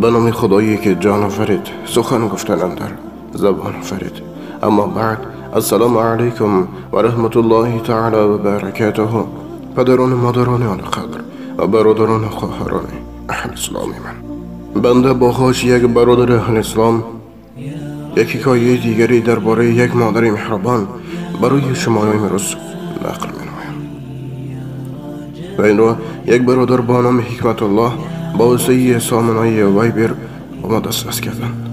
به نام خدایی که جان آفرید، سخن گفتن اندر زبان آفرید. اما بعد، السلام علیکم و رحمت الله تعالی و برکاته. پدران و مادران عالیقدر و برادران و خواهران اهل اسلام من، بنده با خواهش یک برادر اهل اسلام یک حکایه دیگری درباره یک مادر مهربان برای شما امروز نقل می‌نمایم و این را یک برادر با نام حکمت الله با واسطه سامانه وایبر به ما دسترس کردند.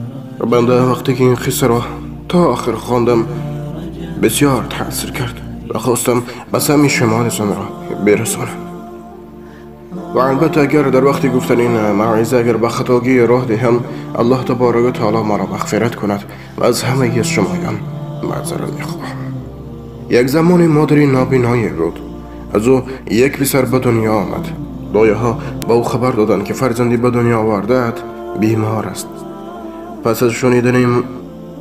بنده وقتی که این قصه را تا آخر خواندم بسیار تاثیر کرد و خواستم به سمع شما نیز آن را برسانم. و البته اگر در وقت گفتن این موعظه اگر به خطاگی راه دهم، الله تبارک و تعالی ما را مغفرت کند و از همه شمایان معذرت میخواهم. یک زمان مادری نابینایی بود. از او یک پسر به دنیا آمد. دایه ها به او خبر دادند که فرزندی به دنیا آورده‌ات بیمار است. پس از شنیدن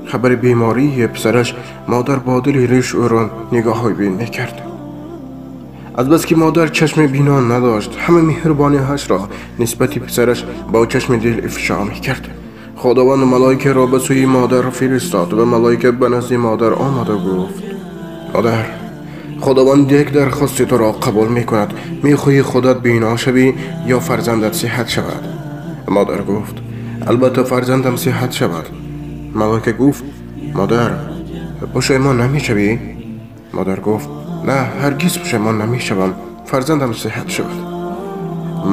خبر بیماری پسرش، مادر با دل ریش او را نگاه میکرد. از بس که مادر چشم بینا نداشت، همه مهربانی‌هاش را نسبت پسرش با چشم دل افشا میکرد. خداوند ملائکه را به سوی مادر فرستاد و ملائکه به نزد مادر آمد و گفت: مادر، خداوند یک درخواست تو را قبول میکند. میخواهی خودت بینا شوی یا فرزندت صحت شود؟ مادر گفت: البته فرزندم صحت شود. ملائکه گفت: مادر، پشیمان نمیشوی؟ مادر گفت: نه، هرگز پشیمان نمیشوم، فرزندم صحت شود.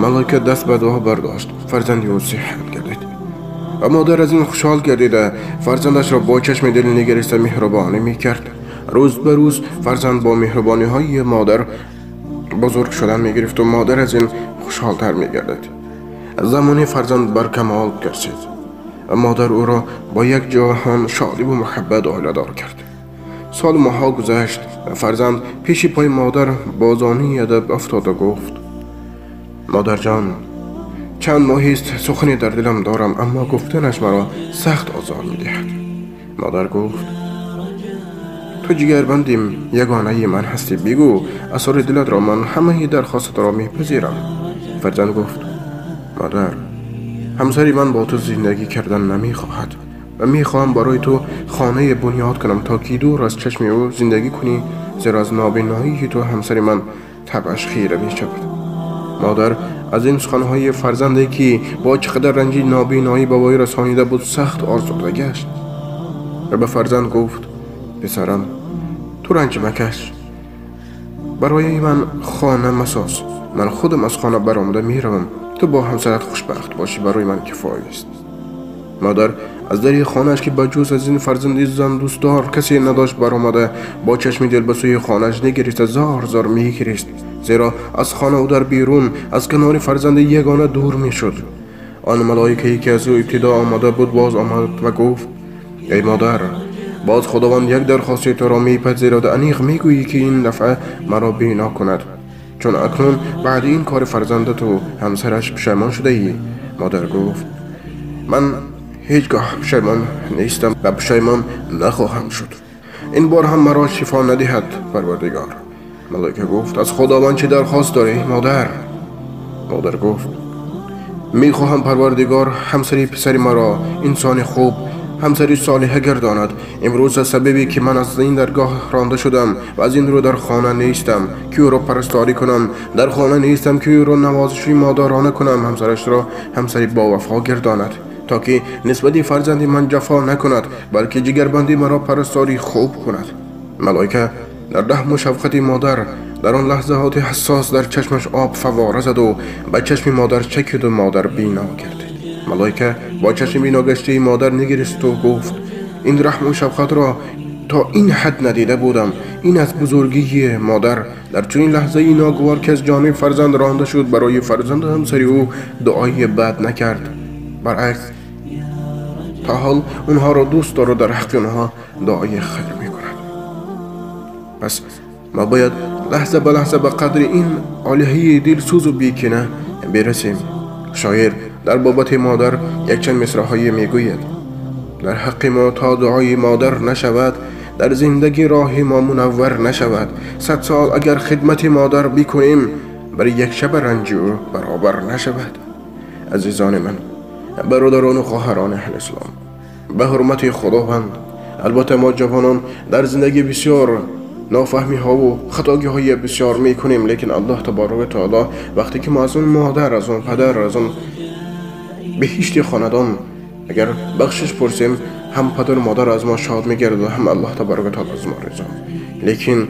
ملائکه دست به دعا برداشت، فرزند او صحت گردید و مادر از این خوشحال گردیده فرزندش را با چشم دل نگریسته مهربانی میکرد. روز به روز فرزند با مهربانی های مادر بزرگ شدن میگرفت و مادر از این خوشحالتر میگردید. زمانی فرزند بر کمال رسید و مادر او را با یک جهان شادی و محبت عائله دار کرد. سال ماها گذشت و فرزند پیش پای مادر با زانوی ادب افتاد و گفت: مادر جان، چند ماهی است سخنی در دلم دارم، اما گفتنش مرا سخت آزار میدهد. مادر گفت: تو جگربندیم یگانه من هستی، بگو اسرار دلت را، من همه درخواست را میپذیرم. فرزند گفت: مادر، همسری من با تو زندگی کردن نمیخواهد و میخواهم برای تو خانه بنیاد کنم تا که دور از چشم او زندگی کنی، زیرا از نابینایی تو همسر من طبعش خیره میشود. مادر از این سخنهای فرزندی که با چقدر رنجی نابینایی به وی رسانیده بود سخت آزرده گشت و به فرزند گفت: پسرم، تو رنج مکش، برای من خانه مساز، من خودم از خانه برآمده میروم، تو با همسرت خوشبخت باشی، برای من کفایت است. مادر از در خانه‌اش که بجز از این فرزند زن دوستدار کسی نداشت برآمده با چشم دل به سوی خانه‌اش نگریست، زار زار میگریست، زیرا از خانه او در بیرون از کنار فرزند یگانه دور میشد. آن ملائکه‌ای که از او ابتدا آمده بود باز آمد و گفت: ای مادر، باز خداوند یک درخواست تو را میپذیرد و انیق میگویی که این دفعه مرا بینا کند، چون اکنون بعد این کار فرزند تو همسرش پشیمان شده ای. مادر گفت: من هیچگاه پشیمان نیستم و پشیمان نخواهم شد. این بار هم مرا شفا ندهد پروردگار. ملائکه گفت: از خداوند چه درخواست داری مادر؟ مادر گفت: میخواهم پروردگار همسری پسر مرا انسان خوب، همسری صالحه گرداند. امروز از سببی که من از این درگاه رانده شدم و از این رو در خانه نیستم که او را پرستاری کنم، در خانه نیستم که او را نوازشی مادرانه کنم، همسرش را همسری با وفا گرداند تا که نسبت فرزند من جفا نکند، بلکه جگربندی مرا پرستاری خوب کند. ملائکه در رحم و شفقت مادر در آن لحظات حساس در چشمش آب فواره زد و به چشم مادر چکید و مادر بینا کرد. ملائکه با چشم بینا گشته مادر نگریست و گفت: این رحم و شفقت را تا این حد ندیده بودم. این از بزرگی مادر در چنین لحظه ای ناگوار که از جانب فرزند رانده شد، برای فرزند همسری او دعای بد نکرد، برعکس تا حال اونها را دوست دارد و در حق اونها دعای خیر میکند. پس ما باید لحظه به لحظه به قدر این الهه دلسوز و بیکینه برسیم. شاعر در بابت مادر یک چند مصرعهایی میگوید: در حق ما تا دعای مادر نشود، در زندگی راه ما منور نشود. 100 سال اگر خدمت مادر بکنیم، برای یک شب رنج او برابر نشود. عزیزان من، Бародарон ва хоҳарони аҳли ислом, ба ҳурмати Худованд, албатта мо ҷавонон дар зиндагӣ бисёр нофаҳмиҳо ва хатогиҳои бисёр мекунем, лекин Аллоҳ табарак ва таоло вақте ки мо аз он модар, аз он падар, аз он биҳишти хонадон агар бахшиш пурсем, ҳам падару модар аз мо шод мегардад ва ҳам Аллоҳ табарак ва таоло аз мо ризо. Лекин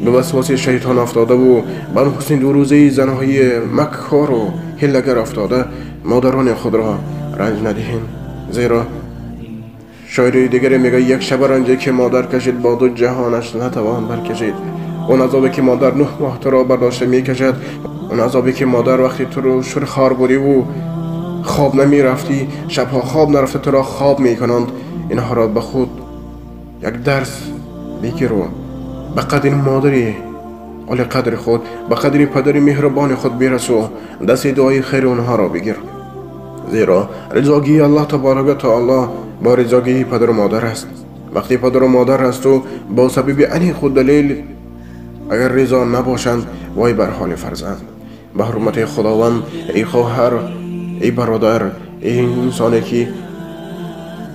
ба васваси шайтон афтодаву ба ҳусни дурӯзаи занҳои маккору ҳилагар афтода модарони худро ранҷ надиҳем. Зеро шоири дигаре мегӯяд: як шаба ранҷе ки модар кашид, бо ду ҷаҳонаш натавон баркашид. Он азобе ки модар 9 моҳ туро бардошта мекашад, он азобе ки модар вақте туро шурхор будиву хоб намерафтӣ, шабҳо хоб нарафта туро хоб мекунанд, инҳоро ба худ як дарс бигиру ба қадри модари олиқадри худ, ба қадри падари меҳрубони худ бирасу дасти дуои хайри онҳоро бигир. Зеро ризогии Аллоҳ табарак ва таоло бо ризогии падару модар аст. Вақте падару модар асту бо сабаби аниқу далел агар ризо набошанд, вой бар ҳоли фарзанд. Ба ҳурмати Худованд, эй хоҳар, эй бародар, эй инсоне ки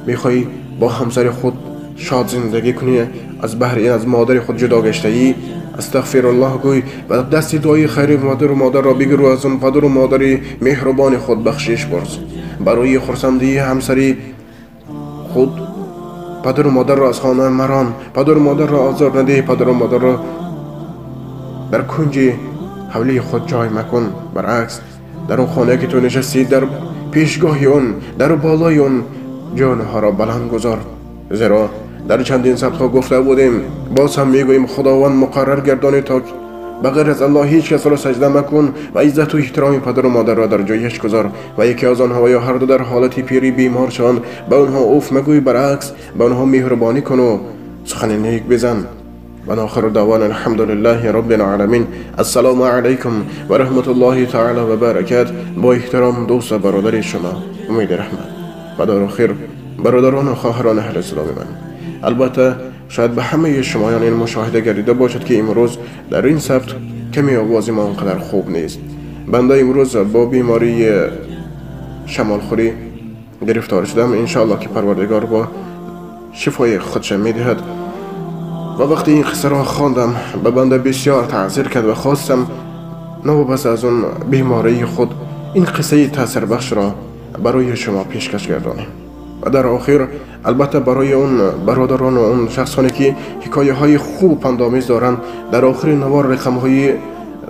мехоҳӣ бо ҳамсари худ шод зиндагӣ кунӣ, аз баҳри ин аз модари худ ҷудо гаштаӣ, астағфируллоҳ гӯй ва дасти дуои хайри модару модарро бигир ва аз он падару модари меҳрубони худ бахшиш пурс. Барои хурсандии ҳамсари худ падару модарро аз хона марон, падару модарро озор надиҳ, падару модарро дар кунҷи ҳавлии худ ҷой макун. Баръакс, дар он хонае ки ту нишастӣ, дар пешгоҳи он, дар болои он ҷонҳоро баланд гузор. Зеро дар чандин сабтҳо гуфта будем, боз ҳам мегӯем: Худованд муқаррар гардонед то ба ғайр аз Аллоҳ ҳеҷ касро саҷда макун ва иззату эҳтироми падару модарро дар ҷояш гузор. Ва яке аз онҳо ё ҳар ду дар ҳолати пирӣ бемор шаванд, ба онҳо уф магӯй, баръакс ба онҳо меҳрубонӣ куну сухани нек бизан. و آخر دعوانا الحمد لله رب العالمین. السلام علیکم و رحمت الله تعالی و برکات. با احترام دوست و برادر شما امید رحمت. و در آخر برادران و خواهران اهل اسلام من، البته شاید به همه شمایان این مشاهده گردیده باشد که امروز در این ثبت کمی آواز ما آنقدر خوب نیست. بنده امروز با بیماری شمالخوری گرفتار شدم. انشاءالله که پروردگار با شفای خودش میدهد. و وقتی این قصه را خواندم به بنده بسیار تاثیر کرد و خواستم نوبس از اون بیماری خود این قصه تاثیر بخش را برای شما پیشکش گردانیم. و در آخر البته برای اون برادران و اون شخصانی که حکایه های خوب پندآمیز دارند، در آخر نوار رقم های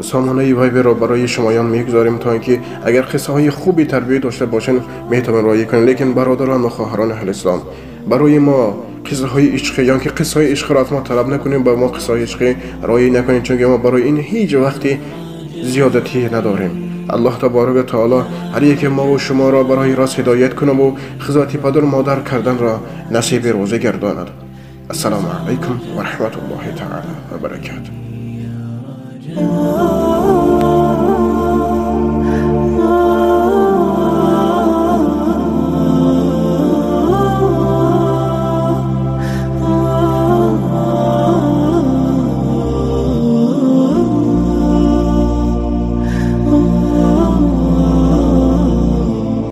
سامانه وایبر را برای شمایان میگذاریم تا اینکه اگر قصه های خوبی تربیت داشته باشند میتوان رایج کنند. لیکن برادران و خواهران اهل اسلام، برای ما قصه های عشقی یا که قصه های عشقی را از ما طلب نکنیم، با ما قصه های عشقی رایج نکنیم، چون ما برای این هیچ وقتی زیادتی نداریم. الله تبارک و تعالی هر یک ما و شما را برای راست هدایت کنه و خدمت پدر و مادر کردن را نصیب روزه گرداند. السلام علیکم و رحمت الله تعالی و برکاته.